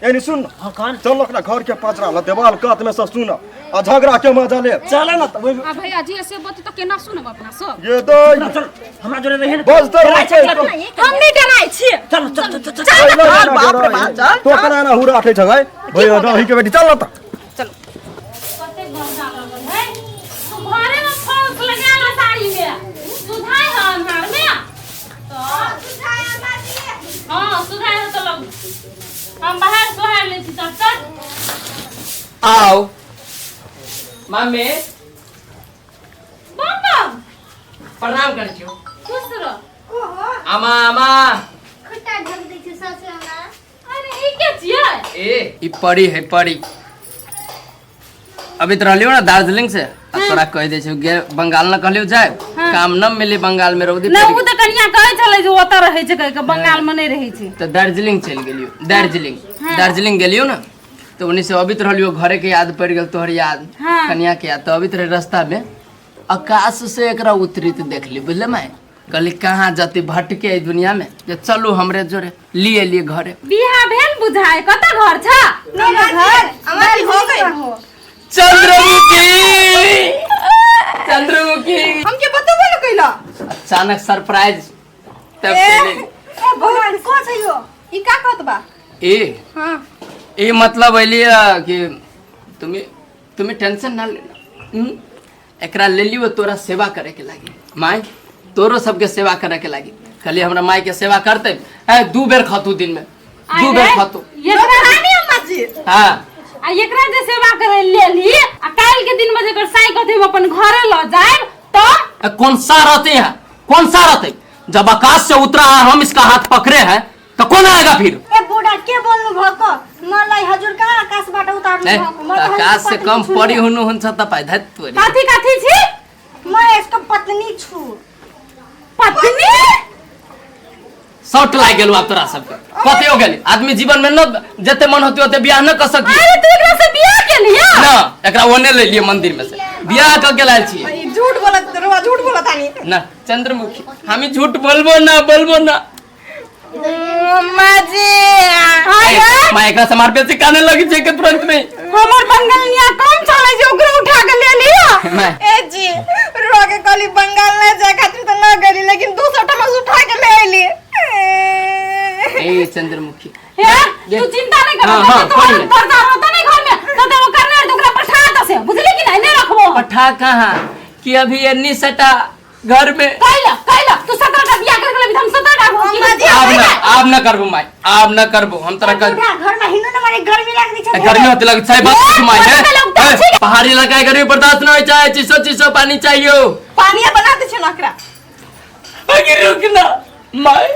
एनी सुन न। हाँ कौन चल अपना घर के पजरा ल देवाल कात में से सुन आ झगड़ा के मजा ले चल ना त ओइ आ भैया जी ऐसे बत तो केना सुनब अपना सब ये दो चल हमरा जोरे रहे ना बस तो डराइ छै, चल हम नहीं डराइ छी चल चल चल चल चल बाप रे बाप, चल, तो कना ना हुरा उठै छै भैया दही के बेटी चल न त कते गंदा लगल है तू घरे में फॉल्स लगा ला साड़ी में सुधाई है अन्हार में तो हाँ सुधाई है तो लग हम बाहर सोहार ले छी तब तक आओ मम्मी बम बम प्रणाम करै छियौ खुश रह आमा आमा खुट्टा ढक दै छै सासु हमरा अरे ई के छियै ए ई परी है परी अभी तो रहलियो ना दार्जिलिंग से आ तोरा कह दे छौ गे बंगाल न कहलियो जाए काम न मिली बंगाल में रौदी ना पड़ि उ तऽ कनिया कहै छलै जे ओतऽ रहै छै कहि कऽ बंगाल मे नहि रहै छै तो दार्जिलिंग चलि गेलियो दार्जिलिंग दार्जिलिंग गेलियो ना तो उन्हीं से अभी तो रहलियो घरे के याद पड़ गेल तोहर याद हाँ। कनिया के याद तो अभी तो रास्ता में आकाश से एकरा उतरित देखली बुझले माय कहली कहाँ जती भटके एहि दुनिया में जे चलू हमरे जोरे लिए लिए घरे बियाह भेल बुझाय कतऽ घर छ मेरा घर अम्मा जी हो गई चंद्रमुखी चंद्रमुखी हमके बतेबो न कैला अचानक सरप्राइज तब ए, चले ए भगवान को छै यो ई का कहत बा ए हां ए मतलब अलिए कि तुम्हें तुम्हें टेंशन ना लेना हम्म? एकरा ले लियो तोरा सेवा करे के लागी माय तोरो सबके सेवा करे के लागी कहलिए हमरा माय के सेवा करते ए दू बेर खतू दिन में दू बेर खतू एकरा रानी अम्मा जी हाँ आ एकरा जे सेवा करे लेली आ काल्हि के दिन में जेकर साई कहते हम अपन घरे ल जाएब तो ए, कौन सा रहते हैं कौन सा रहते जब आकाश से उतरा है हम इसका हाथ पकड़े हैं तो कौन आएगा फिर ए बूढ़ा के बोल्नु भएको मलाई हजुर कहाँ आकाशबाट उतार्नु ए, भएको म त हजुरको आकाश से पत्नी कम छु परी नि। हुनु हुन्छ तपाईँ धत तोरी। कथी कथी छी म यसको पत्नी छु पत्नी शॉर्ट लागि गेल आब तोरा सबके कते हो गेल आदमी जीवन में न जते मन होते ओते बियाह न कर सकी अरे तू एकरा से बियाह केलिया न एकरा ओने ले लिए मंदिर में से बियाह क के लायल छियै ई झूठ बोलत रुआ झूठ बोलत आनी ना चंद्रमुखी हमी झूठ बोलबो ना बोलबो ना अम्मा जी ए, माँ एकरा से मार बेसी काने लगी छै के तुरंत में हमर बंगलनिया कम छलै जे ओकरो उठा के ले लिया माँ ए जी रुआ के कहली बंगाल ना जाए खातिर तो ना गली लेकिन दूसरा टमा से उठा के ले आइली ए चंद्रमुखी हे तू चिंता नहीं कर हाँ, हाँ, तो कोई नहीं। दर्दा रहता नहीं घर में तो ते वो करने तो ओकरा पठा दे से बुझली कि नहीं नहीं रखबो पठा कहाँ कि अभी एन्नी सटा घर में कैला कैला तू 17 टा बियाह कर के हम 17 टा हो आब ना आब ना करबो माई आब ना करबो हम तोरा कह बूढ़ा घरमा हिँड्नु न मलाई गर्मी लाग्दैछ गर्मी होते लग छै बस ए, माई है बस लोग तो ए, पहाड़ी इलाका है, गर्मी बर्दाश्त न होय छै चिसो चिसो पानी चाहियो पानी बना दे छै ना एकरा अगे रुक ना माई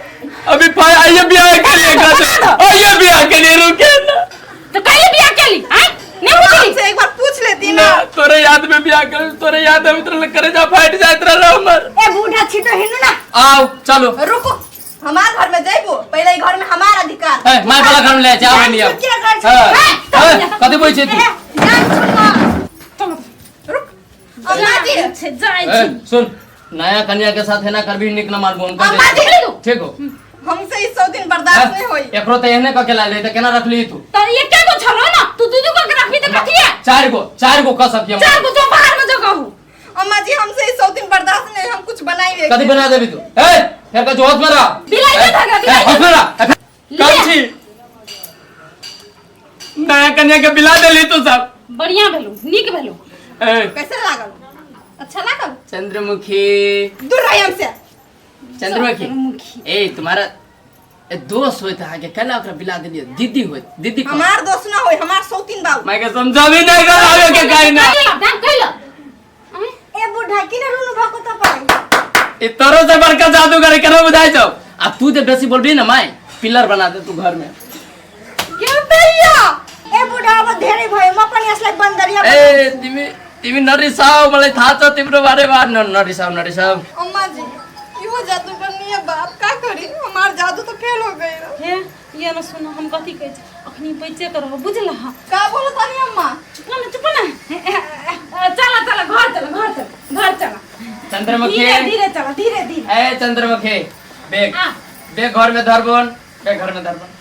अभी पाई आइए बियाह के लिए का आइए बियाह के लिए रुके ना तो कैले बियाह केली आय नहीं बुझली हमसे एक बार पूछ लेती ना ना तोरे याद में बियाह कर तोरे याद में तोरे करे जा फाट जात रहलो हमर ए बूढ़ा छिटो हिँड्नु न आओ चलो रुको हमार घर में जइबो पहले ई घर में हमार अधिकार ए माय वाला घर में ले जाओ नहीं अब के घर छ? हां कथि बोल छै तू जान्छु म रुक अम्मा जी छै जाय ए, छी सुन नया कन्या के साथ एना करबी निक न मानबो हम अम्मा जी ठीक हो हमसे ई 100 दिन बर्दाश्त नहीं होई एकरो त एहने क के लाले त केना रखली तू तो एके गो छलो ना तू दू दू गो के रखबी त कथी है चार गो क सकिए चार गो जो बाहर में जो कहू अम्मा जी हमसे ई 100 दिन बर्दाश्त नहीं हम कुछ बनाई कथी बना देबी तू ए फेर का होश में रह बिलाई के धागा, बिलाई होश में रह कम छी नया कन्या के बिला देली तू सब बढ़िया भेलू नीक भेलू ए कैसे लागल अच्छा लागल चंद्रमुखी दूर रही हमसे चंद्रमुखी ए तुम्हारा ए दोस्त होइत अहाँके केना ओकरा बिला देलियै दीदी होइत दीदी कह। हमार दोस्त ना होई हमार सौतीन बाबू माय के समझाबी नहीं कर आवे के काहे ना कैला ध्यान कैला ए बूढ़ा किन रुनु भएको तपाईँ ए तोरो से बड़का जादूगर केना बुझाइ छौ आ तू जे बेसी बोलबी ना my pillar बना दे तू घर में के भैया ए बूढ़ा अब धेरै भयो म पनि यसलाई बन्दरिया ए तिमी तिमी नरिसाऊ मलाई थाहा छ तिम्रो बारेमा न नरिसाऊ नरिसाऊ अम्मा जी इहो जादूगर नहीं है बाप का करी हमार जादू तो फेल हो गई हे ये न सुन हम कथी कहै छी अखनी बच्चे के रहो बुझल हा का बोलो तानी अम्मा चुप ना चुप ना चला चला घर चला घर चला घर चला चंद्रमुखी धीरे धीरे चला धीरे धीरे ए चंद्रमुखी बेग आ। बेग घर में धरबोन बेग घर में धरबोन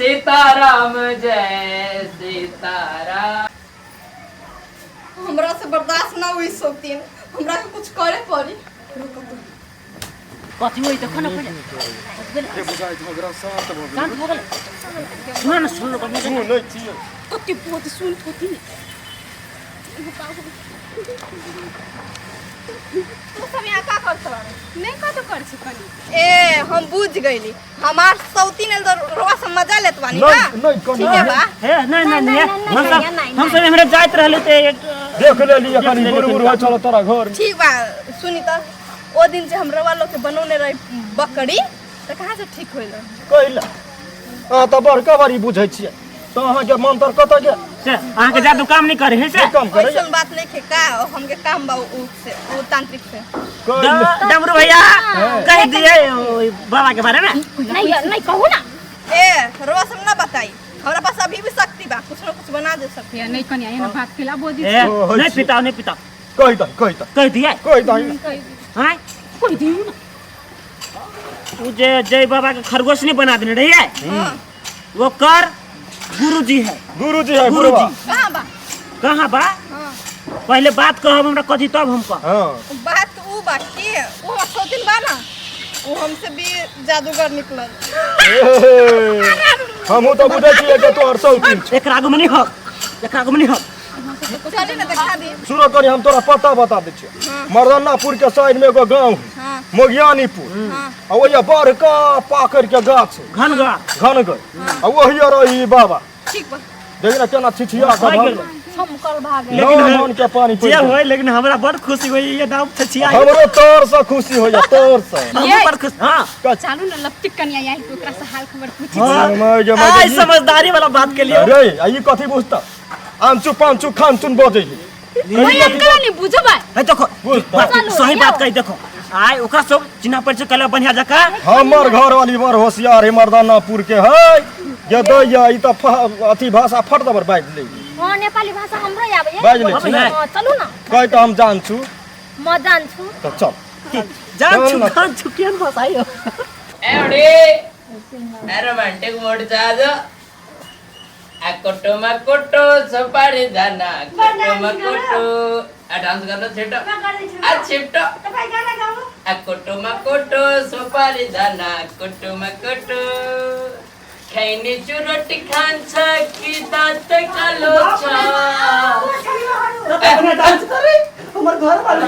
सीताराम जय सीताराम। हमरा से बर्दाश्त ना हुई सोतीन, हमरा के कुछ करे पड़ी। कथी होई देखो ना पहिले। बुझाइ झगड़ा शांत भऽ गेल। शांत भऽ गेलै। सुन न, सुन न बढ़िआँ जकाँ। सुनै छियै। कते बोध सुन थोती ने। तू सब यहाँ का करत बारे? नहीं कतो कर छी कनी। ए हम बुझ गईली, हमार सौतीन एल तो रोआ से मजा लेत बानी का। नहीं नहीं ठीक है बा। हे नहीं नहीं नहीं, नहीं, नहीं, हम सब नहीं, नहीं, हम सब एम्हरे जाइत रहले ते एक देख लेली कनी गुरु गुरु होइ छल तोरा घर में। ठीक बा। सुनी त ओ दिन जे हम रवा लोग के बनौने रही बकरी, त कहाँ से ठीक होइल? कैला अहाँ तऽ बड़का बारी बुझै छियै, तऽ अहाँके मंत्र कतऽ गेल? से अहाँके जादू काम नहीं करे है से। नहि काम करैया। ऐसन बात नहीं खे का, हमके काम बा उ से, उ तांत्रिक से। कैला डमरू भैया कह दिए ओइ बाबा के बारे में। नहीं नहीं कहू ना। ए रवा सब ना बताई, हमरा पास अभी भी शक्ति बा, कुछ ना कुछ बना दे सकती। या नहीं कनी एहन बात केला बोधी। ए, ओ, होइ नहीं छी। पिताओ नहीं पिताओ। कहि दही कहि दही। कह दिए। कहि दही। हाँ कह दियो ना। उ जे जय बाबा के खरगोश नहीं बना देने रहिए, वो कर गुरुजी है। गुरुजी है। गुरुजी। गुरुबा कहाँ बा? कहाँ बा? हाँ। पहले बात कहब हमरा कथी तब हम कह। हाँ बात उ बा कि उ हमर सौतीन बा ना, उ हमसे भी जादूगर निकलल। हमहूँ तऽ बुझै छियै जे तोहर सौतीन छौ। एकरा आगू में नहीं हो, एकरा आगू में नहीं हो। चली ना देखा दी। सुनो कनी, हम तोरा पता बता दै छियौ। मर्दानापुर के साइड में एगो गाँव है, हाँ। मोगियानीपुर, आ ओहिया बड़का पाकड़ के गाछ है, घन गा घनगर, आ ओहिया रही बाबा। ठीक बा। देख ना केना छिछिया के भागि भागल। गेल। छमकल भागे। लेकिन नौ मन के पानी जे पी गेल। होय, लेकिन हमरा बड़ खुशी होई ये नाम छछिया। हमरो तोर से खुशी होइया, तोर से। हमहूँ बड़ खुश। हाँ चालू ना लपटिक कनिया आई तो ओकरा से हाल खबर पूछी। हाँ। माय गे, माय गे, आइ समझदारी वाला बात के लिए। अरे आ ई कथी बुझता? आमचू पामचू खामचून बजै है। ओए अंकल नहीं बुझबै। है देखो बुझता। बात चलू, सही बात यौ। कही देखो, आइ ओकरा सब चिन्हा परिचय कला बढ़िया जका। हमर घर वाली बड़ होशियार है मर्दानापुर के है ये दैया, ई तऽ अथी भाषा फट दबर बाजि लै। हां नेपाली भाषा हमरो आबैया। बाजि लै छी ने? हां चलू ना। कहि तऽ हम जान छु। म जान छु। तऽ चल। जान छु चल ना। जान छु केहन भाषा यो। एवढे रोमांटिक मोड छ आज। आ कोटोमा कोटो सुपारी दाना कोटोमा कोटो, आ डान्स गर्नु छिटो, आ छिटो। आ कोटोमा कोटो सुपारी दाना कोटोमा कोटो, खैनी चुरोटी खान्छ कि दाँत कालो छ। डांस करे हमर घर वाला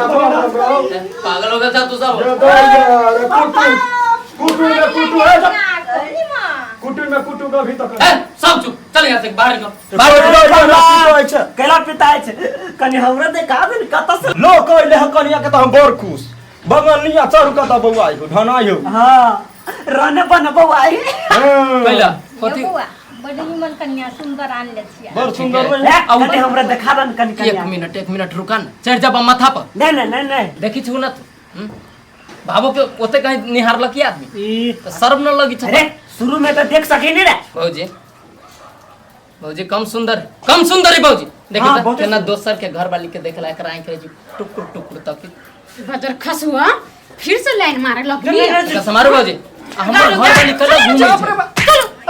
पागल हो गया था तू सब। ये दैया, रे कुटु कुटु में कुटु है सब। कुटु में कुटु का भी तक। ए, सब चुप, चल यहाँ से बाहर निकल। बाहर बाहर कैला पिताइ छै कनि हमरा देखा दे ने कतऽ से। लो कहले ह कनिया के तऽ हम बड़ खुश। बंगलिया चारू कता बौआ हो ढनाइ हो। हां रहने बन बौआ आई। कैला कथी? बौआ बड निमन कन्या सुंदर आनले छियै। बड़ सुंदर ठीक है। रहे। ए, कनि हमरा देखा दे ने कनि एक कन्या। मिनट एक मिनट रुका न, चढ़ जा माथा पर। नहीं नहीं नहीं नहीं देखी छु न तू, हम्म? बाबू के ओते कहीं निहारलक की आदमी ई तो शर्म न लगी छ। अरे शुरू में तो देख सकी नहीं रे। भौजी भौजी कम सुंदर है, कम सुंदर है भौजी। देखी हाँ, त बहुत केना सुंदर। दोसर के घर वाली के देखला एकरा आंखि रहे छी टुकुर टुकुर तकी। बजर खसुआ फिर से लाइन मारे लगली। नहीं, नहीं, एकरा समारू भौजी, आ हमर घर वाली कला घूमै छै।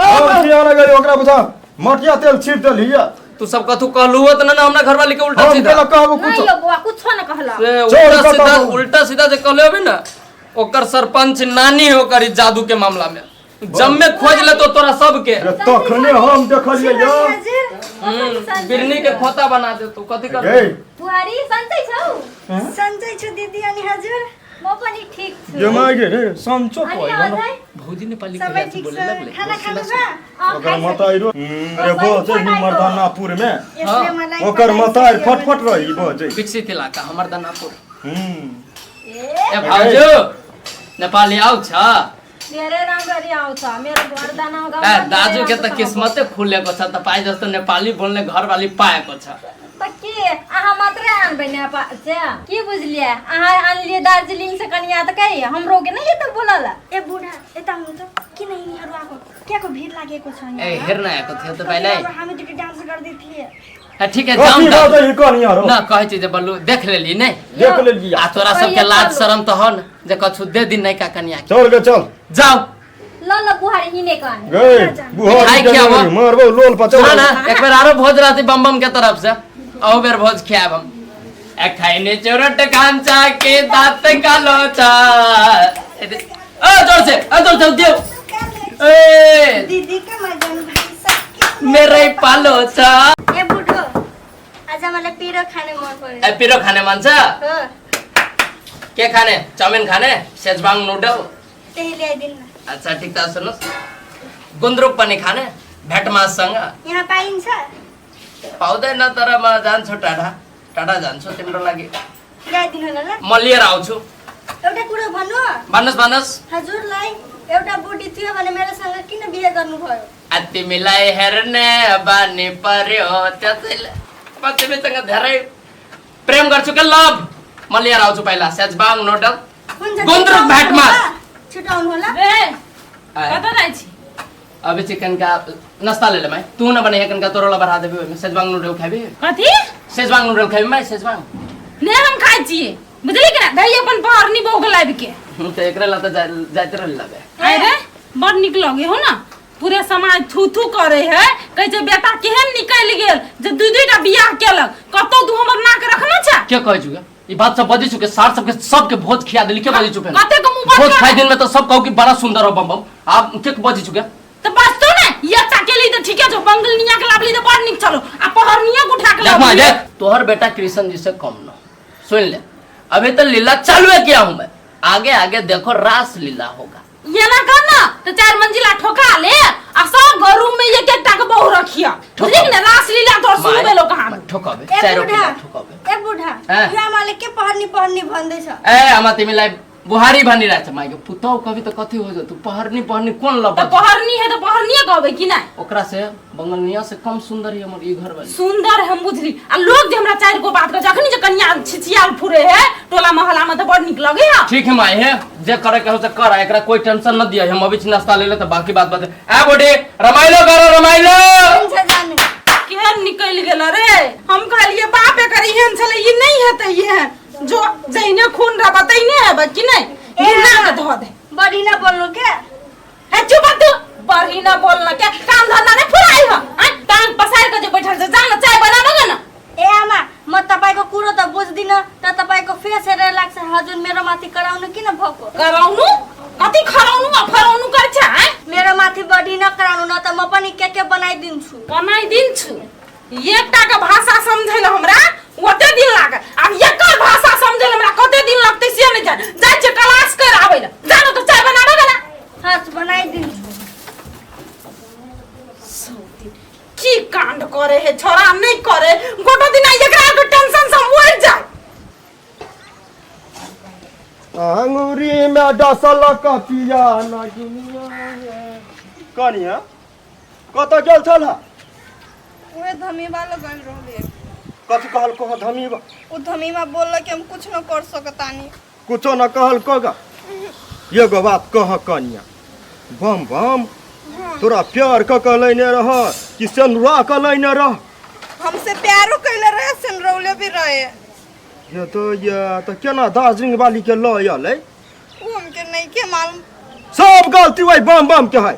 हम किया न गेली ओकरा बुझा मटिया तेल छीट देलियै। तू सब कथू कहलू हो त न हमरा घर वाली के उल्टा हम सीधा। केला कहबो नहीं कुछ। यो बौआ कुछो न कहला। से चोर उल्टा कतऽ सीधा हो? उल्टा सीधा जे कहले होबी ना, ओकर सरपंच नानी है ओकर ई जादू के मामला में जम्मे खोज ले तो तोरा सबके। रे तखने हम देखलियै यौ। बिरनी के खोता बना दे तू कथी कर। गे बुहारी सन्चै छौ? सन्चै छु दीदी अनि हजुर? म पनि ठीक छु। गे my गे रे संचो अनि कोइ न। अझै? भौजी नेपाली सबै कहिया से ठिक बोले छ? लगले। खाना खानु भयो? ओकर मताई रो रे बजै ही मर्दानापुर में। यसले मलाई ओकर पठाइसक्यो मताई भने। फटफट रही बजै। विकसित इलाका हमर दानापुर। हम्म ए भाउजू नेपाली आउ छ? धेरै राम्ररी आउँछ मेरो घर दाना गाउँ। ए दाजु के त किस्मते खुलेको छ तपाई जस्तो नेपाली बोल्ने घरवाली पाएको छ। त के अहाँ मात्रै आनबै नेपाल से? के बुझलियै अहाँ आनलियै दार्जिलिङ से कनिया त कहि हमरो के नै एतऽ बोलल। ए बुढा यता हुनु त, किन यिनीहरू आएको? क्याको भिड लागेको छ यहाँ? ए हेर्न आएको थियो तपाईँलाई। कति हामी दुईटा डान्स गर्दै थिए। ए ठीक है कथी जाउँ त। बजै ही कनिया रो? न कहै छी जे बल्लू देख लेली नै? देख लेली। आ तोरा सबके लाज शरम त हो न जे कछु दे दिन नै का कनिया के। चल गे चल। जाऊ। ल ल ल बुहारी हिने कन गए मिठाई खियाबो। मारबो लोल पचौ सुन ना एक बेर आरो भोज रहती बम बम के तरफ से अहू बेर भोज खियाब हम। ए खैनी चुरट कांचा के दांत का लोचा। ए जोर से, ए जोर से दियो। ए दीदी का मगन भाई सब मेरे पालोचा। ए बुढो आज मलाई पिरो खाने मन पर्यो। ए पिरो खाने मन छ? हो। के खाने? चाउमिन खाने? सेजवाङ नुडल? त्यही ल्याइदिनु न। अच्छा ठिक छ, सुन्नुहोस्, गुन्द्रुक पनि खाने भेटमाससँग? यहाँ पाइन्छ? पाउँदैन तर म जान्छु टाढा टाढा जान्छु तिम्रो लागि। ल्याइदिनु होला ल। म लिएर आउँछु। एउटा कुरो भन्नु? भन्नुहोस् भन्नुहोस्। हजुरलाई एउटा बुढी थियो भने मेरोसँग किन बिहे गर्नुभयो? आ तिमीलाई हेर्ने बानी पर्यो त्यसैले म तिमीसँग धेरै प्रेम गर्छु के लभ। म लिएर आउँछु पहिला सेजबाङ नुडल हुन्छ, गुन्द्रुक भेटमास। छिटो आउनु होला। ए कता जाइ छी? अबे चिकन का नाश्ता ले ले माई, तू न बने कनका तोरोला बढ़ा देबे ओइमे सेजवांग नूडल खाबी। कथी? सेजवांग नूडल खाबी माई? सेजवांग ने हम खाइ छियै बुझली कि ना? दही अपन पहरनी बहू के लाबि के। त एकरा ला त जाइत रहल लाबे। अरे बड़ निक लगे हो ना, पूरे समाज थू थू करे है, कहै छै बेटा केहन निकलि गेल जे दू दू टा बियाह केलक, कतौ तू हमर नाक रखना छै? के कहै छु ई बात सब बजै छु के सार सबके सबके भोज खिया देली? के बजै छु फेर? कते के मुंह बंद भोज कर। खाइ दिन में त सब कहू कि बड़ा सुंदर हो बम बम, आप के बजै छु के? त बसतो ने एकटा केली त ठीके छौ, बंगलनिया के लाबली त बड़ निक छलो आ पहरनिया के उठा के देख लाबली। माई देख, तोहर बेटा कृष्ण जी से कम न, सुन ले अभी तो लीला चालू है किया हूं मैं, आगे आगे देखो रास लीला होगा। ये ना कर ना तो 4 मंजिला ठोका ले आ सब घर रूम में एक एक टा के बहू रखिया, बुझली ने? रास लीला तोर शुरू भेलो कहां? ठोकाबे ए चारो बुढा, किला ठोकाबे। ए बुढा, ए। यो आमाले के पहर्नी पहर्नी भन्दैछ? ए आमा तिमीलाई बुहारी भनिरहेछ माइके पुतौ कभी त कथी हो जतु पहर्नी पहर्नी कोन ल त पहर्नी है त पहर्नीए कहबै कि नै? ओकरा से बंगलनिया से कम सुंदर है हमर ई घर वाली। सुंदर हम बुझली आ लोग जे हमरा चारि गो बात कह जखनी जे कन्या छिछियाल फुरे है टोला मोहल्ला में त बड़ निक लगे है। ठीक है माई है जे करे के हो से कर, एकरा कोई टेंशन न दिया, हम अभी नाश्ता ले ले त बाकी बात बात। ए बोडी रमाइलो करो रमाइलो। हुन्छ जानु। केहन निकलि गेल रे, हम कहलिए बाप एकर एहन छलै ई नै हेतै एहन, जो जइने खून रहबा तइने हेबै कि नै? ए घृणा आमा, के धऽ दे। बढी न बोल्नु के? ए चुप तू, बढी न बोल्न के काम धन्दा नै फुराइ ह, आ टांग पसार के जे बैठल छ जा न चाय बनाब न। ए आमा म तपाईको कुरो त बुझ्दिन त तपाईको फेस हेरेर लाग्छ हजुर मेरो माथि कराउनु किन भएको? कराउनु कति खराउनु आ फराउनु गर्छ? आ मेरो माथि बढी न कराउनु न त म पनि के के बनाइदिन्छु। बनाइदिन्छु। एकटा के भाषा समझैल हमरा ओते दिन लागल, आब एकर भाषा समझैल हमरा कते दिन लगतै से नै जान। जाइ छै क्लास कर आबै ल, जा न त चाय बनाबे न। हस् बनाइदिन्छु। की कांड करे है छोरा नहीं करे गोटो दिन एकरा के टेंशन से मर जाए। अंगूरी में डसल कपिया नगिनिया कनिया कत गेल छल? उहे धमीवा लगल रहले। कथी कहल को धमीवा? उ धमीवा बोलल कि हम कुछ न कर सकतानी। कुछो न कहल कोगा? एगो बात कह कनिया, बम बम तोरा प्यार क क लैने रह कि सेनुरा क लैने रह? हमसे प्यारो कैले रहे सेनरौले भी रहे। ये तो ये तो केना दार्जिलिंग वाली के ल अयलै? उ हमके नहीं के मालूम। सब गलती वही बम बम के है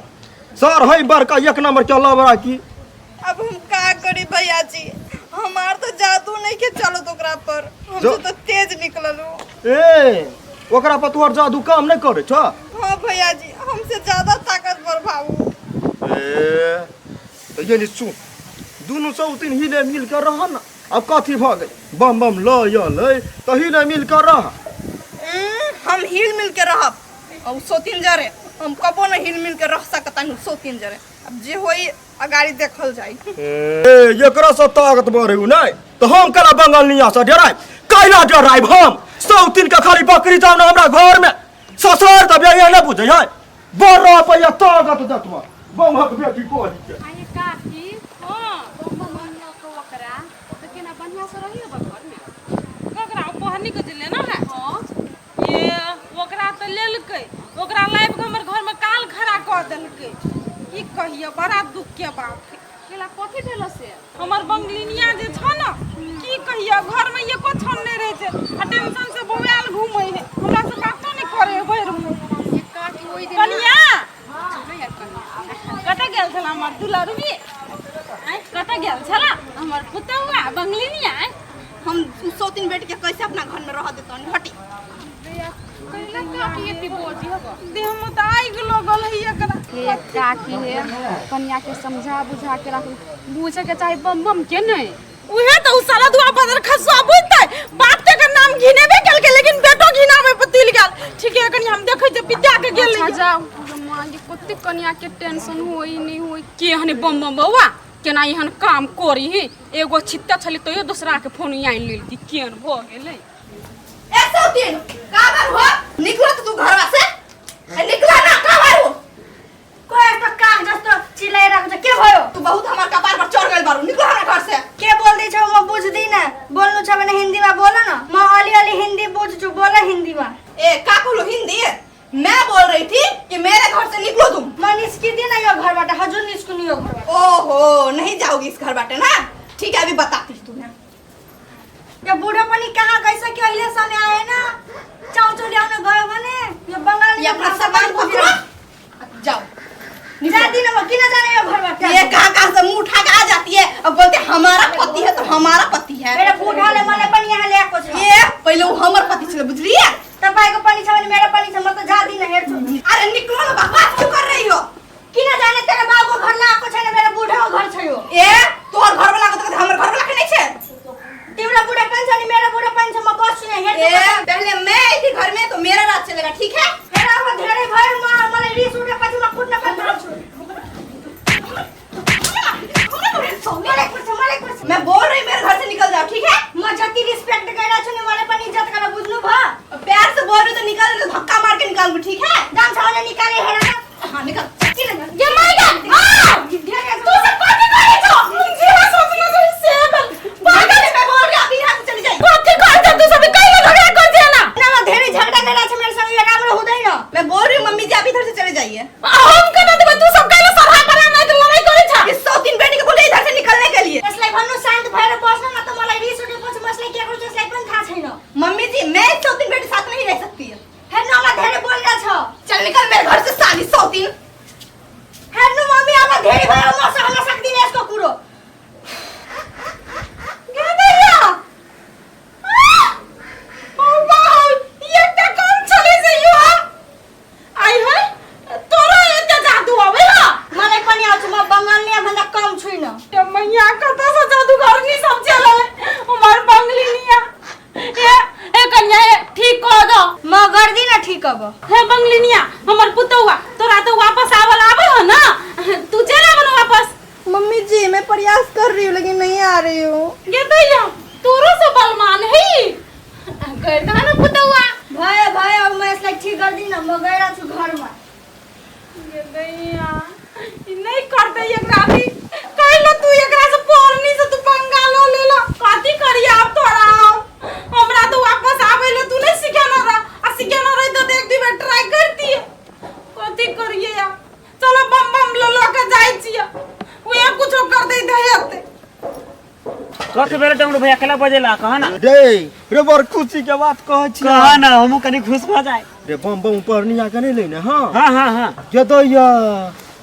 सर, है बड़का एक नंबर के लबड़ा की। अब हम का करी भैया जी, हमार तो जादू नहीं के चलो तो ओकरा पर, हम तो तेज निकललू। ए ओकरा पर तोहर जादू काम नहीं करे छ? हाँ भैया जी हमसे ज्यादा ताकतवर भाऊ। ए तो ये नि सुन, दुनू सौतीन हिले मिल कर रह न, अब कथी भ गेल? बम बम ल अयलै त हिले मिल कर रह। हम हिल मिल के रहब और सौतीन जरे हम कबो न हिल मिल के रह सकतानी सौतीन जरे। अब जे होई अगाड़ी देखल जाई। ए एकरा से ताकतवर है नै तो हम कला बंगलनिया से डराइब? कैला डराइब हम? सौतीन के खाली बकरी जाओ ना हमरा घर में ससुर तब ये न बुझै है बड़ रह पैया ताकत देतवा बमहक बेटी कोही के। आये काकी हां बम बम न को ओकरा त केना बढ़िया से रही अब घर में ओकरा पहनी के जे लेना है। हां ये ओकरा त लेलकै, ओकरा लाइब के हमर घर में काल खड़ा क देलकै। की कहिए बड़ा दुख के बात है। केला कथी भेल से? हमर बंगलिनिया जे छ न की कहिए घर में एको क्षण नहीं रहे छै आ टेंशन से बौआल घूमै है, हमरा से बातो नहीं करे भरि मुँह। काकी ओइ दिन कनिया हमर दुलरबी आइ कतऽ गेल छला हमर पुतौआ बंगलिनिया आइ हम सौतीन बेटी के कैसे अपना घर में रह देतन हटी। कैला काकी एते बोजी हब देह में तऽ आगि लगल है एकरा। हे काकी हे कनिया के समझा बुझा के राखू, बुझे के चाही बम बम के नहीं। उहे तऽ उ साला दुआ बदर खसुआ बुझतै बाप ते के नाम घिनेबे केलकै लेकिन बेटो घिनाबै पर तुलि गेल। ठीक है कनिया हम देखै छियै विद्या के गेल। अच्छा जाओ माँ ये कते कनिया के टेंशन होई नहीं होई के हने बम बम बौआ केना एहन काम करी ही एगो छित्ता छली तैयो दोसरा के फोन आनि लेलकी केहन भऽ गेलै। ए सौतीन का बार हो निकलो तो तू घरवा से ए निकला ना का बार हो कोई तो काग जस्तो चिल्लाइरहेको छ के भयो? तू बहुत हमार कपार पर चढ़ गेल बारू, निकलो हमरा घर से। के बोल्दै छौ म बुझ्दिन, बोल्नु छ भने हिन्दीमा बोल न, म अलिअलि हिन्दी बुझ्छु, बोल हिन्दीमा। ए का बोलू हिन्दी? मैं बोल रही थी कि मेरे घर से निकलो तुम। म निस्किदिन यो घरबाट, हजुर निस्किनु यो घरबाट। ओहो नहीं जाओगी इस घर बाटे ना, ठीक है अभी बताती हूँ तुम्हें। यो बुढो पनि कहाँ गइसक्यो अहिलेसम्म आएन, चाउचाउ ल्याउन गयो भने यो बङ्गाली ये अपना सामान पकड़ो जाओ। जादिन म, किन जाने यो घरबाट? ये कहाँ कहाँ से मुंह उठा के आ जाती है अब बोलते हमारा पति है तो हमारा पति है। मेरो बुढाले मलाई पनि यहाँ ल्याएको छ। ये पहिले उ हमर पति छले बुझलिए। तपाईको पनि छ भने मेरो पनि छ, म त जादिन हेर्छु। अरे निकलो ना बकवास क्यों कर रही हो? किन जाने तेरो बाबुको घर लगाएको छैन, मेरो बुढाको घर छ यो। ए तोहर घर वाला के त हमर घर वाला के नहीं छे। तिम्रो बुढा पनि छ नि मेरो बुढा पनि छ, म बस्छु यहाँ हेर्छु। ए पहले मैं आई थी घर में तो मेरा राज चलेगा ठीक है। हेर अब धेरै भयो, मलाई रिस उठेपछि म कुट्न पनि थाल्छु। मलाई कुट्छ, मलाई कुट्छ। मैं बोल रही मेरे घर से निकल जाओ ठीक है। म जति रिस्पेक्ट गरिरहेको छु नि मलाई पनि इज्जत गरेर बुझ्नु भयो। प्यार से बोल रही तो निकल, तो धक्का मार के निकालूंगी ठीक है। दम छ भने निकाले हेर न। हाँ निकल। किन गे माइगा आ तू सब कथि करै छौ? जे सोचना छै से बल पागल है, मैं बोल रही अभी यहाँ से चली जाइए। कथि करै छौ तू सब? कैला झगड़ा कर छे ना? न म धेरै झगडा गरिरहेको छु मेरो सँग, यो राम्रो हुँदैन। मैं बोल रही हूँ मम्मी जी आप इधर से चले जाइए। हम केना देबै? तू सब कैला सरहा बना नहीं त लड़ाई करै छ। इस सौतीन बेटी को बोले इधर से निकलने के लिए। यसलाई भन्नु शान्त भएर बस्न न त मलाई रिस उठेपछि म यसलाई के गर्छु यसलाई पनि थाहा छैन। मम्मी जी मैं इस सौतीन बेटी साथ नहीं रह सकती है। हेर्नु अब धेरै बोलिरहेछ। चल निकल मेरे घर से साली सौतीन। हेर्नु मम्मी अब धेरै भयो, म सहन सक्दिनँ यसको कुरो। गेदैया ओ बाउ एकटा कम छलै से यो आइ है तोरो एते जादू आबै ह। मलाई पनि आउँछ, म बङ्गालिया भन्दा कम छुइनँ। ए मैया कतऽ से जादूगरनी सब चलल हमर बंगलिनिया। ए ए कन्या ए ठीक कह दो। म गर्दिनँ ठीक अब। हे बंगलिनिया हमर पुतौआ तोरा तो वापस आवल आबै ह ना, तू चल आबन वापस। मम्मी जी मैं प्रयास कर रही हूँ लेकिन नहीं आ रही हूँ। गेदैया तोरो से बलमान है कर दह न पुतौआ। भयो भयो अब म यसलाई ठीक गर्दिनँ, म गइरहेको छु घरमा। गेदैया ई नहीं करतै एकरा भी कैलो तू एकरा से पढ़नी से तू पंगा लो लेला कथी करिया अब तोरा? हमरा तो वापस आबै ले तू नहीं सिखेना रह, आ सिखेना रह तो एक दू बेर ट्राई करती कथी करिए या। चलो बम बम लो लो के जाइ छियै, उहे कुछो कर दै हेतै। कथी बेर डमरू भैया केला बजेला कह ना? रे रे बड़ खुशी के बात कहै छी। कह ना हमहू कनी खुश भ जाए। रे बम बम पढ़निया के नहीं लेने। हाँ हाँ हाँ हाँ गेदैया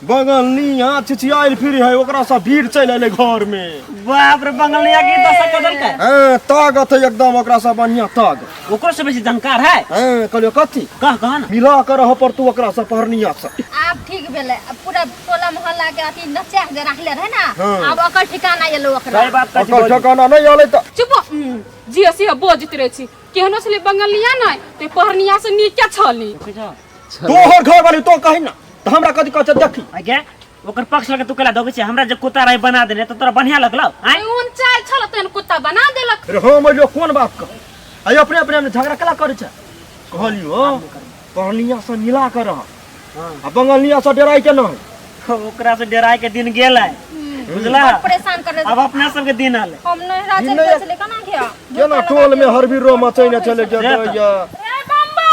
बंगलनिया छिछियाइल फिर है, ओकरा से भीड़ चलि एलै घर में। बाप रे बंगलनिया के दशा कदल के हां ताकत है एकदम ओकरा से बढ़िया ताकत। ओकरो से बेसी जानकार है। हां कहलियो कथी कह कह ना मिला कर रह पर तू ओकरा से पढ़निया से। आब ठीक भेलै, अब पूरा टोला मोहल्ला के अथी नचा के राखले रहे ना, हाँ। आब ओकर ठिकाना एलो ओकरा। सही बात कहै छी, ओकर ठिकाना नहीं एलै त चुप जी से बजैत रहै छी। केहनो छलै बंगलिया नै ते पढ़निया से नीके छली। तोहर घर वाली तो कहि ना त हमरा कथी कहै छै देखी। आगे ओकर पक्ष लगे तू केला दगै छै? हमरा जे कुत्ता रहे बना देने त तोरा बढ़िया लगलौ आय? ओन चाल छल तेन कुत्ता बना देलक। रे हम एलियो कोन बात क आइ अपने अपने में झगड़ा केला करै छै? कहलियो पढ़निया से मिला कर रह आ बंगलिया से डराइ के नहीं। ओकरा से डराइ के दिन गेल है बुझला? परेशान कर अब अपना सब के दिन आले। हम नहीं राजा के चले कना गया केना टोल में हरबी रो मचैने चले गेल। रे बम्बा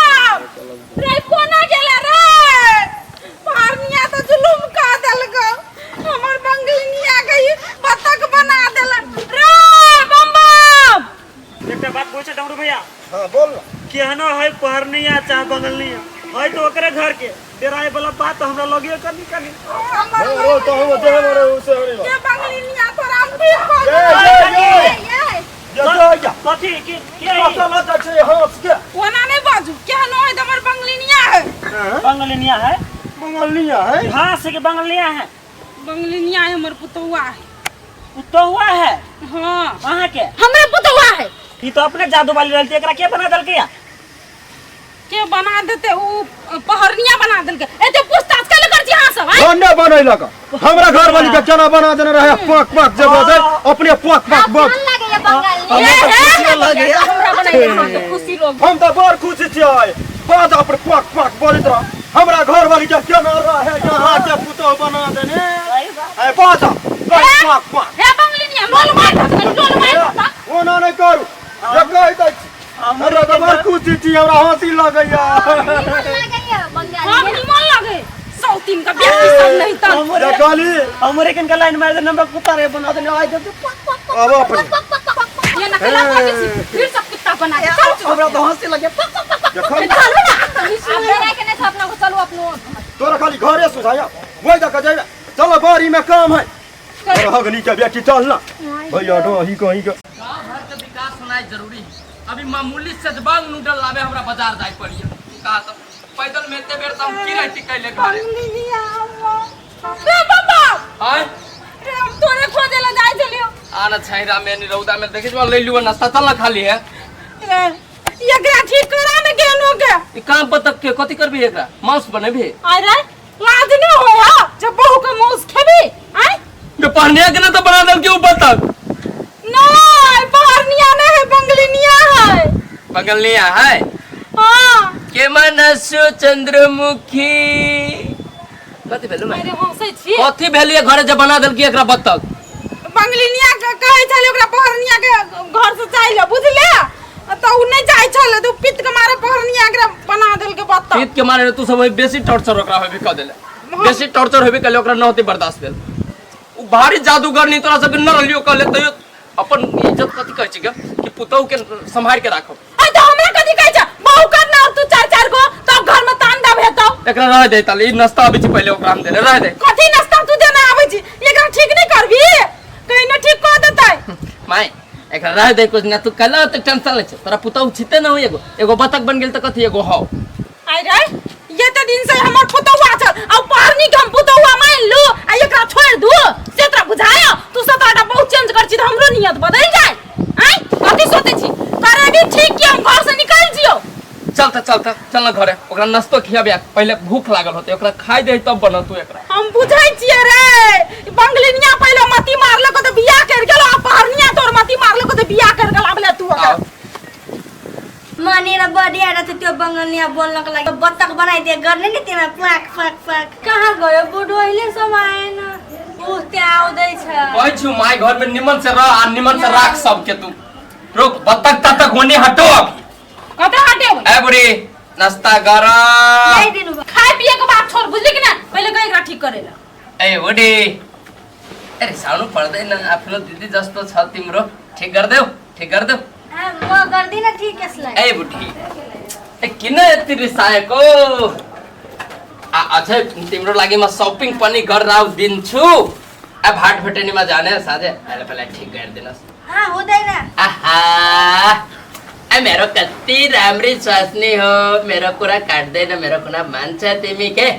रे कोना गेला रे? पढ़निया तो जुलुम का देलक, हमर बंगलिनिया के बतख बना देलक। रे बम्बा एकटा बात पूछे डमरू भैया। हां बोल ना। केहनो है पढ़निया चाहे बंगलिया है तो ओकरे घर के डराए वाला बात हमरा लगे कनी कनी। ओ तो हम जे मरे उसे हरे के बंगलिनिया तोरा हम ठीक कर ये ये ये ये ये कथी के के मसाला जाइ छै हंस के। ओना नहीं बाजू केहन होय त हमर बंगलिनिया है। बंगलिनिया है? बंगलिनिया है। घास के बंगलिया है। बंगलिनिया है हमर पुतौआ है। पुतौआ है? हाँ। अहाँ के? हमरे पुतौआ है। ई तो अपने जादू वाली रहती, एकरा के बना देलकै या? के बना देते उ पहरनिया बना देलकै। एते पूछताछ कैले कर छी अहाँ सब? हम नै बनैलक, हमरा घर वाली के केना बना देने रहे पक पक जे बजै अपने पक पक बक। लागैया बंगाली। हमरा बनाइले अहाँ के खुशी लोग। हम तऽ बड़ खुशी छियै, बाजा पर पक पक बोलैत रह। हमरा घर वाली के केना रहे यहाँ के पुतोह बना देने। ए बाजा पक पक। हे बंगलिनिया लोल मार दत, लोल मार दत। ओना नै करू, जे कहि दै छी। हमरा तऽ बड़ खुशी छी, हमरा हँसी लगैया। हम निमन लगे सौतीन का बेटी सब नहीं त देखली हमरे किनका लाइन मार दे नंबर कुत्ता रे बना देने आइ जब पक पक। अब अपने ये नकला बाजे छी फिर सब कुत्ता बना दे। चल हमरा तो हंसी लगे पक पक पक। देखल चलू ना आब डराय के नहीं छै अपना को, चलू अपनो। तोरा खाली घरे सुझाया वही दऽ के जइबे। चलो बाड़ी में काम है। हगनी के बेटी चल ना भैया डोही कहीं के। गांव भर के विकास होना जरूरी है। अभी मामूली सजबांग नूडल लावे हमरा बाजार जाय पड़ी का सब पैदल में एते बेर त हम की रहती कैले घरे। रे बाबा आय रे हम तोरे खोजे ला जाय छलियो। आना छैरा में नि रौदा में देखै छी ले लियो नाश्ता चल ना खाली है। रे एकरा ठीक करा ने गेनो के ई काम पतक के कथि करबी एकरा मांस बनेबी? अरे लाज नहीं होया जब बहू के मांस खेबी? आय के पहनिया के ना तो बना दल के ऊपर तक। नहीं पहनिया नहीं है बंगलिनिया है। बंगलिनिया है? हाँ। के मनसु चंद्रमुखी कथि भेल माय? अरे हंसै छी। कथि भेलिए घरे जे बना देलकी एकरा बत्तख? बंगलिनिया के कहै छलै ओकरा पहरनिया के घर से जाय ले बुझले, त उ नहीं जाय छलै त उ पित के मारे पहरनिया एकरा बना देलकै बत्तख। पित के मारे तू सब बेसी टॉर्चर ओकरा होबे क देले। बेसी टॉर्चर होबे कले ओकरा न होते बर्दाश्त भेल। उ भारी जादूगर नहीं तोरा सब न रहलियो कहले तैयो अपन इज्जत कथि कहै छी कि पुतहु के संभाल के राखो। अरे त हमरा कथि कहै छ? बहू कर ना तू चार चार गो तब घर में तान दब हेतौ। एकरा रह दे तले ई नाश्ता आबै छी पहिले ओकरा हम देले रह दे। कथि नाश्ता तू देना आबै छी? एकरा ठीक नहीं करबी कहीं न ठीक क देतै। माय एकरा रह दे कुछ ना तू कला त टेंशन ले छ तोरा पुतहु छिते न हो एगो एगो बतख बन गेल त कथि एगो हौ। अरे ये त दिन से हमर पुतहुआ छ आ पहरनी के हम पुतहुआ मान लू आ एकरा छोड़ दू से तोरा बुझायो? तू सब तोरा बहुत चेंज कर छी त हमरो नियत बदल जाय। आय कथि सोचै छी करेबी ठीक कि हम घर से निकल जियो? चल त चल त चल न घरे ओकरा नाश्तो खियाबे पहिले भूख लागल होते ओकरा खाइ दे तब बनत तू एकरा। हम बुझै छियै रे बंगलिनिया पहिले मती मारलक त बियाह कर गेल आ पहरनिया तोर मती मारलक त बियाह कर गेल आबले तू ओकरा। मानेर बढ़िया रहते त्यो बंगलिया बोल्नको लागि बत्तख बनाइदिए गर्ने नि त्यसमा प्वाक प्वाक प्वाक। कहाँ गयो बुढो अहिलेसम्म आएन? ऊ त्यहाँ आउँदैछ। कहै छु my घर में निमन से रह आ निमन से राख सबके तू रुक बत्तख तत्तख होने हटो अभी। कतऽ हटेबै? ए बुढ़ी नाश्ता गर। ल्याइदिनु भयो। खाय पिए के बात छोड़ बुझली कि ना पहिले गई एकरा ठीक करेला। ए बुढी अरे साउनु पर्दैन आफ्नो दिदी जस्तो छ तिम्रो ठिक गर्देऊ ठिक गर्देऊ। म गर्दिन ठिक यसलाई। ए बुढी ए किन यति रिसाएको? आ अझै तिम्रो लागि म सपिङ पनि गरेर दिन्छु। आ भाट भेटेनीमा जाने साझे अहिले पहिला ठिक गरिदिनुहोस्। हुँदैन। आहा ए मेरो कति राम्री स्वास्नी हो मेरो कुरा काट्दैन मेरो कुरा मान्छ तिमी के?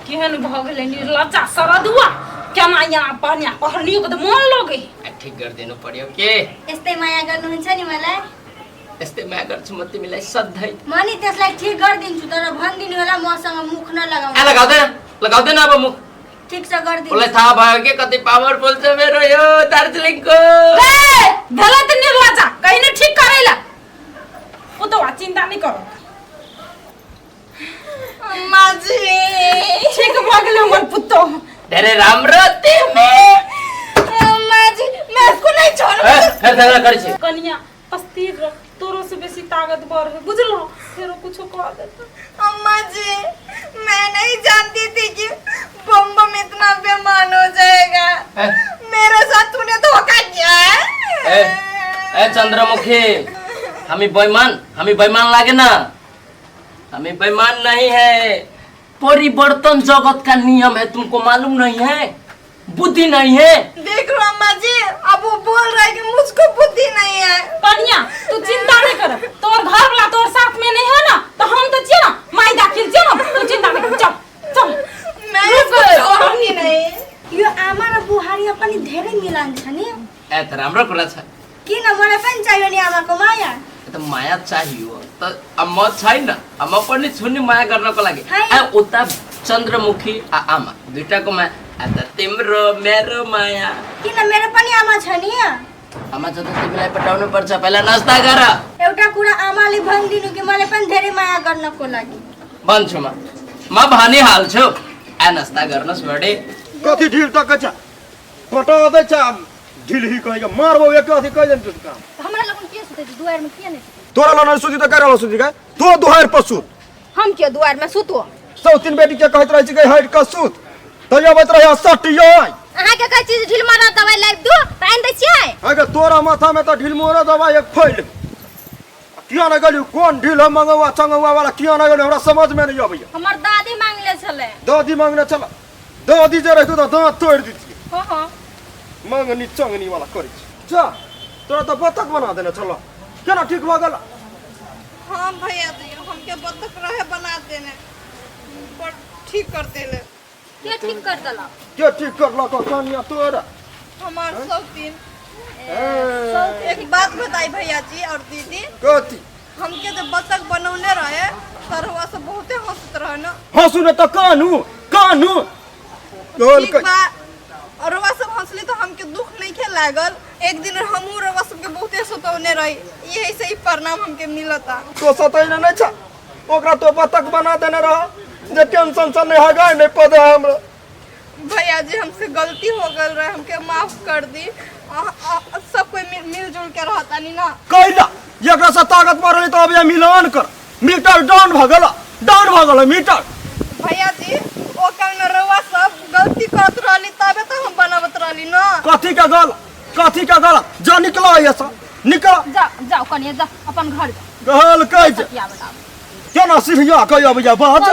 केहन भऽ गेलै निर्लज्जा सरदुआ केना यहाँ पहनिया पहनियो के त मन लगै। ठिक गरिदिनु पर्यो के? यस्तै माया गर्नुहुन्छ नि मलाई? यस्तै माया गर्छु म तिमीलाई सधैँ। म नि त्यसलाई ठिक गरिदिन्छु तर भनिदिनु होला मसँग मुख नलगाउनु। ए लगाउँदैन लगाउँदैन अब मुख। ठिक छ गरिदिन्छु। उसलाई थाहा भयो के कति पावरफुल छ मेरो यो दार्जिलिङको। ए भेलै त निर्लज्जा कहीं न ठीक करैला उ त चिन्ता नै करू। अम्मा जी ठीक भऽ गेलै हमर पुतोह। धेरै राम्रो तिमी। अम्मा जी मैं इसको नहीं छोड़ूंगी। फेर झगड़ा करै छी। कनिया अस्थिर रह तोरो से बेसी ताकतवर है बुझलो फेरो कुछो कह देता। अम्मा जी मैं नहीं जानती थी कि बम बम इतना बेमान हो जाएगा। मेरे साथ तूने धोखा किया है। ए ए चंद्रमुखी हमी बेईमान लागे ना हमी बेईमान नहीं है। परिवर्तन जगत का नियम है, तुमको मालूम नहीं है, बुद्धि नहीं है। देख लो अम्मा जी, अब वो बोल रहा है कि मुझको बुद्धि नहीं है। कनिया तू चिंता नहीं कर, तोर घर वाला तोर साथ में नहीं है ना, तो हम तो छियै ना, माई दाखिल छियै ना, तू चिंता नहीं कर, चल चल। मैं इसको छोड़ूंगी नहीं। यो आमा र बुहारी पनि धेरै मिलन छ नि। ए त राम्रो कुरा छ। किन मलाई पनि चाहियो नि आमाको माया। त माया चाहियो त अब म छैन, अब म पनि छु नि माया गर्नको लागि। है। आ उता चन्द्रमुखी आ आमा दुईटाको माया, आ त तिम्रो मेरो माया। किन मेरो पनि आमा छ नि। आमा छ त तिमीलाई पटाउनु पर्छ, पहिला नास्ता गर। एउटा कुरा आमाले भनिदिनु कि मलाई पनि धेरै माया गर्नको लागि। भन्छु म, म भनिहाल्छु। आ नास्ता गर्नुहोस् बडे। कथी ढिल तक छ पटा दै छ ढिल ही कहि के मारबो एक अथी कहि देन काम। हमरा लगन के सुते छै दुआर में, किया नहीं सुते? तोरा लग नहीं सुती त केरा लग सुती गे? तो दुहार पर सुत। हम के दुआर में सुतो? सौतीन बेटी के कहैत रहै छी के हट के सुत, तैयो अबैत रहै सटियो। अहाँ के कहै छी ढील मारा दवाई लाइब दू त आनि दै छियै। अगे तोरा माथा में त ढील मोरा दवाई एक फैल किया न गेलियो? कोन ढील हम मंगौआ चंगौआ वाला किया न गेलियो? हमरा समझ में नहीं अबैया। हमर दादी मांगले छलै। दादी मांगने छल, दादी जे रहितो त दाँत तोड़ि दितियै। हाँ हाँ। मंगनी चंगनी वाला करै छी। जा तोरा त बतख बना देने छल, केना ठीक भऽ गेल? हाँ भैया जी, हमके बतख रहे बना देने पर ठीक कर देले। के ठीक कर देलक? के ठीक करलक कनिया तोरा? हमार सौतीन। एक बात बताई भैया जी और दीदी, कथी? हमके जब बतख बनौने रहे तरवा से बहुते हंसत रहे ना। हंसू ने त कानू कानू ठीक बा, और रवा सब हंसली तो हमके दुख नहीं खे लागल। एक दिन हमहू रवा सबके बहुते सतौने रही, यही से ही प्रणाम हमके मिलता। तो सतैने नहीं छ, ओकरा तो बतख बना देने रह जे टेंशन से नहीं हगाय नहीं पदे हमरा। भैया जी हमसे गलती हो गल रहे, हमके माफ कर दी। सब कोई मिलजुल के रहता नहीं ना। कैला एकरा से ताकत मारली तो अब ये मिलान कर, मीटर डाउन भ गेल, डाउन भ गेल मीटर। भैया जी ओ कारण रवा सब गलती करत रहली तबे तो हम बनावत रहली ना। कथी के गल, कथी के गल? जा निकला ये सब निकला। जा जाओ कनिया जा अपन घर जा। गल कहै छै क्या बताब केना सीढ़िया कहि अबैया बात।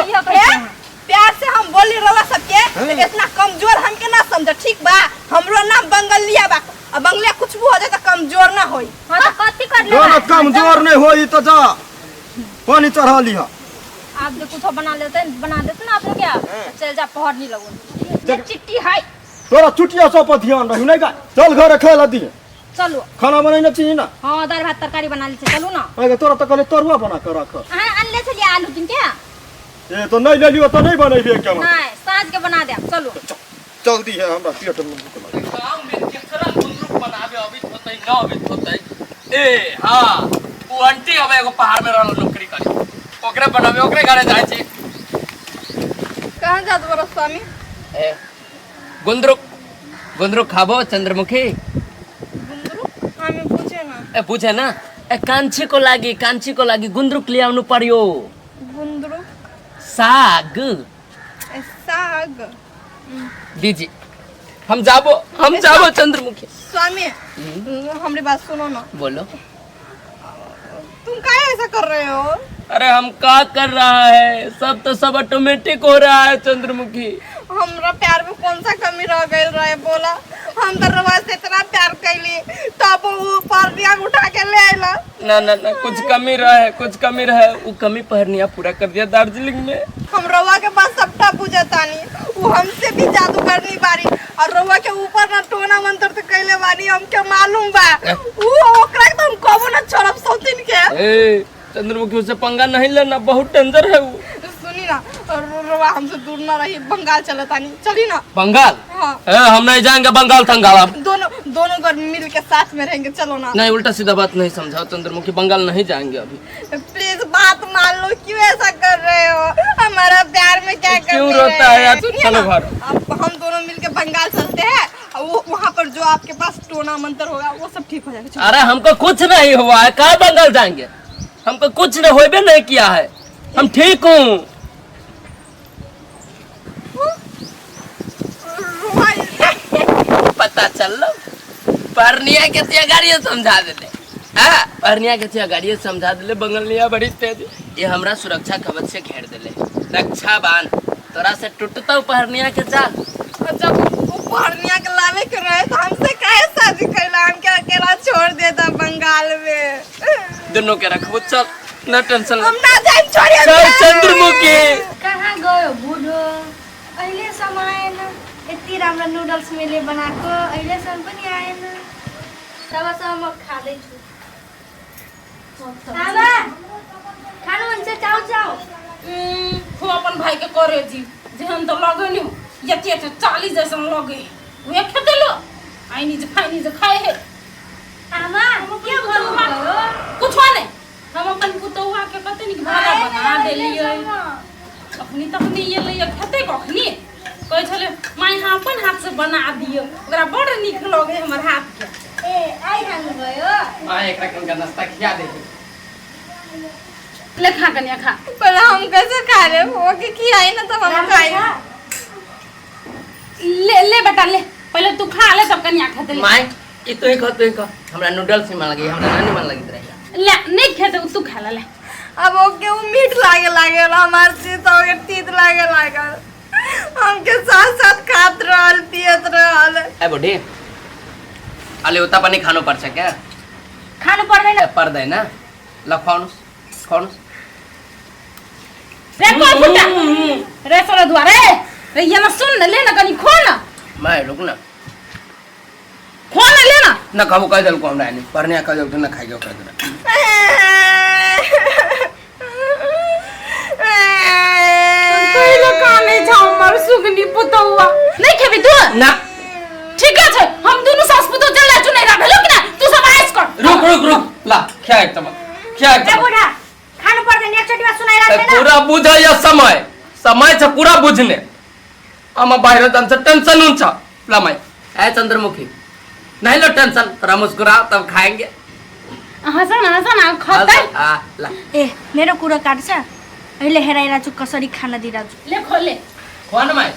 प्यार से हम बोली रवा सबके, इतना कमजोर हमके ना समझ, ठीक बा? हमरो नाम बंगलिया बा, अब बंगलिया कुछ भी हो जाए तो कमजोर ना होई। हां तो कथी कर ले? ना कमजोर नहीं होई तो जा पानी चढ़ा लिहा। आप जो कुछ बना लेते बना देते ना आप लोग, क्या चल जा पहर नहीं लगो ये चिट्ठी है। तोरा चुटिया सब पर ध्यान रही नहीं का, चल घर खाए ला दिए। चलो खाना बनाइने छी ना? हां दाल भात तरकारी बना ले चलू ना। अगे तोरा त कहले तरुआ बना के राख। अहाँ अनले छलिए आलू दिन के? ए तो नहीं लेलियो तो नहीं बनेबे के। नहीं साँझ के बना देब चलू। जल्दी है हमरा पेट में भूख लागल। गांव में केकरा गुंद्रुक बनावे अबित होतै न अबित होतै। ए हां उ आंटी अब एगो पहाड़ में रहल नौकरी करी, ओकरे बनावे ओकरे घरे जाय छी। कहां जात बरो स्वामी? ए गुंद्रुक गुंद्रुक खाबो चंद्रमुखी? गुंद्रुक हमें पूछे ना। ए पूछे ना। ए कान्छी को लागि, कान्छी को लागि गुन्द्रुक ल्याउनु पर्यो। गुन्द्रुक साग। ए साग दीजी हम जाबो, हम जाबो चंद्रमुखी। स्वामी हमारी बात सुनो ना। बोलो। तुम काहे ऐसा कर रहे हो? अरे हम का कर रहा है, सब तो सब ऑटोमेटिक हो रहा है चंद्रमुखी। हमरा प्यार में कौन सा कमी रह गइल रहे बोला? हम तो रवा से इतना प्यार कैली तब वो परनिया उठा के ले आइला। ना ना ना कुछ कमी रहे, कुछ कमी रहे, वो कमी पहरनिया पूरा कर दिया दार्जिलिंग में। हम रवा के पास सबटा पूजतानी, वो हमसे भी जादू करनी बारी और रवा के ऊपर ना टोना मंत्र तो कैले बानी, हमके मालूम बा। वो ओकरा के तो हम कबो ना छोड़ब सौतीन के। ए चंद्रमुखी उससे पंगा नहीं लेना, बहुत डेंजर है वो। सुनी ना रवा हमसे दूर ना रही, बंगाल चलतानी चली ना। बंगाल? हाँ। ए, हम नहीं जाएंगे बंगाल थंगाल। अब दोनों दोनों घर मिल के साथ में रहेंगे, चलो ना। नहीं उल्टा सीधा बात नहीं समझाओ चंद्रमुखी, बंगाल नहीं जाएंगे अभी। प्लीज बात मान लो, क्यों ऐसा कर रहे हो? हमारा प्यार में क्या क्यों रोता है यार? चलो घर। अब हम दोनों मिल के बंगाल चलते हैं, वो वहाँ पर जो आपके पास टोना मंत्र होगा वो सब ठीक हो जाएगा। अरे हमको कुछ नहीं हुआ है, कहाँ बंगाल जाएंगे? हमको कुछ नहीं होबे नहीं किया है, हम ठीक हूँ। पता चल लो परनिया के तिया गाड़ियों समझा देले। हाँ परनिया के तिया गाड़ियों समझा देले, बंगलिया बड़ी तेज। ये हमरा सुरक्षा कवच से घेर देले, रक्षा बांध। तोरा से टूटतौ पहरनिया के जाल। और जब वो पहरनिया के लावे के रहे तो हमसे काहे शादी कैला? हमके अकेला छोड़ देता बंगाल में। दोनों के रखबो, चल न टेंशन। हम ना जाइम, छोड़िए। चल चंद्रमुखी। कहाँ गयो बुढो? अहिलेसम्म आएन। यति राम्रो नुडल्स मैले बनाएको, अहिलेसम्म पनि आएन। तबसम्म म खाँदैछु। आमा, खानुहुन्छ चाउ चाउ? खूब अपन भाई के करे जी, जेहन तो लगे नहीं यति यति चाली जैसन लगे उहे खेते लो आइनी जे फाइनी जे खाए है। आमा, के भन्नुभयो? कुछ नहीं, हम अपन पुतौआ के कते नीक भाड़ा बना देलियै। अखनी तखनी एलै, खेते कखनी? कहै छलै माय अहाँ अपन हाथ से बना दियौ, ओकरा बड़ नीक लगे हमर हाथ के। ए, आइहाल्नुभयो? माय, एकरा कनका नाश्ता खिया दे। ले खा कनिया, खा। पर हम कैसे खा रहे? वो के खियाई ना तब हम खाई। ले ले बेटा ले, पहले तू खा ले तब कनिया खेते ले। My, ई तू ही खा, तू ही खा। हमरा नूडल्स निमन लगे, हमरा ना निमन लगित रहे। ले, नहीं खेते तू खा ले, ले। अब ओके वो मीठ लागे लागे, हमार चीज तो ओके तीत लागे लागल। हमके साथ साथ खात रहल, पियत रहल। ए बुढी, अलि उता पनि खानु पर्छ क्या? खानु पर्दैन। ए, पर्दैन। ल खुवाउनुहोस्, खुवाउनुहोस्। रे कोई फुटा रे सोरा दुआ रे रे, ये ना सुन न, ले ना कनी खो ना। My, रुक न। खो ना, ले ना। न खाबो कहि देलको हमरा, नि पर्ने कहि देलको, न खाइगो कहि देलको। कहिलो काने छ हमर सुगनी पुतौआ? नहीं खेबी तू? ना। ठीक है, हम दोनों सास पुतौ चल जा चुनेरा भेलो कि ना, तू सब आइस कर। रुक रुक रुक, ला खिया एक तमा, खिया एक ए तमा। बुढा, खानु पर्दैन, एकचोटिमा सुनाइरहेको छैन। पूरा बुझ, या समय समय छ पूरा बुझ्ने। आमा बाहिर जान्छ, टेन्सन हुन्छ। ल my, ए चंद्रमुखी, नहीं लो टेंशन, थोड़ा मुस्कुराओ तब खाएंगे। हँस न, हँस न, खतै। आ ल। ए, मेरो कुरा काट्छ? अहिले हेराइरहेको छु, कसरी खाना दिइरहेको छु। ले खोले। खुवा न my.